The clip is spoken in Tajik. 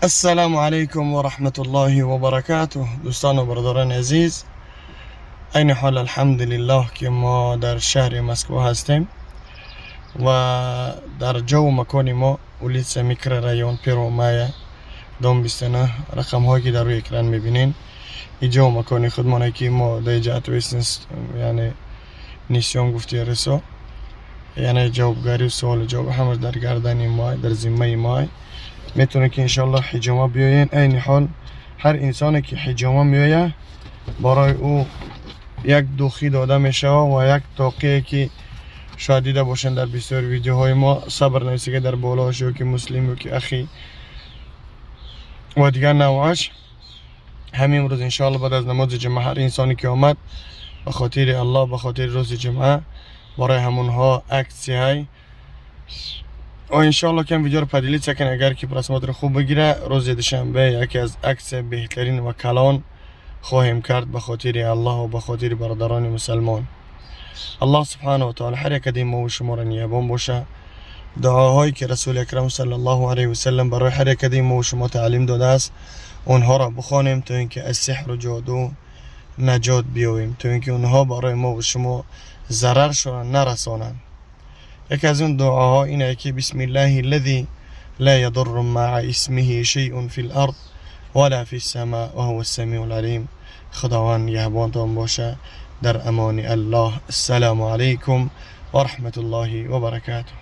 Ассалому алайкум ва раҳматуллоҳи ва баракатуҳ. Дӯстон ва бародарони азиз, айни ҳол, алҳамдулиллоҳ, ки мо дар шаҳри Москва ҳастем ва дар ҷову макони мо улица микрорайон Первого Мая, дом 29, рақамҳое ки дар рӯи экран мебинен, и ҷову макони худмоне, ки мо дар иҷа ответственность, яъне несём, гуфти рисо, яъне ҷавобгарию суолу ҷавоб ҳамаш дар гардани мо, дар зиммаи мо. Метавонед, ки иншоаллоҳ ҳиҷома биёен. Айни ҳол ҳар инсоне ки ҳиҷома меояд, барои ӯ як духи дода мешавад ва як тоқие, ки шояд дида бошанд дар бисёр видеоҳои мо, сабр нависига дар болоаш, ё ки муслим, ё ки ахи ва дигар навъаш. Ҳамин имрӯз, иншоалло, баъд аз намози ҷумъа ҳар инсоне ки омад, ба хотири Аллоҳ, ба хотири рӯзи ҷумъа, барои ҳамонҳо аксияй. Ва иншоалло кам видеоро поделиться кунед, агар ки просмотр хуб бигира, рӯзи душанбе яке аз аксия беҳтарин ва калон хоҳем кард ба хотири Аллоҳ ва ба хотири бародарони мусалмон. Аллоҳ субҳанаҳу ва таъала ҳар якади мо шуморо ниябон боша. Дуоҳое ки Расули акрам саллаллоҳу алайҳи васалам барои ҳар якади мо шумо таълим додааст, онҳоро бихонем, то ин ки аз сеҳру ҷоду наҷот биёбем, то ин ки онҳо барои мо шумо зараршона нарасонанд. Яке аз он дуоҳо ин е, ки бисмиллаҳи аллази ла ядурру маа исмиҳи шайъун фил ард вала фис сама ва ҳува ссамиул алим. Худованд нигаҳбонтон боша. Дар амони Аллоҳ. Ассалому алайкум ва раҳматуллоҳи ва баракатуҳ.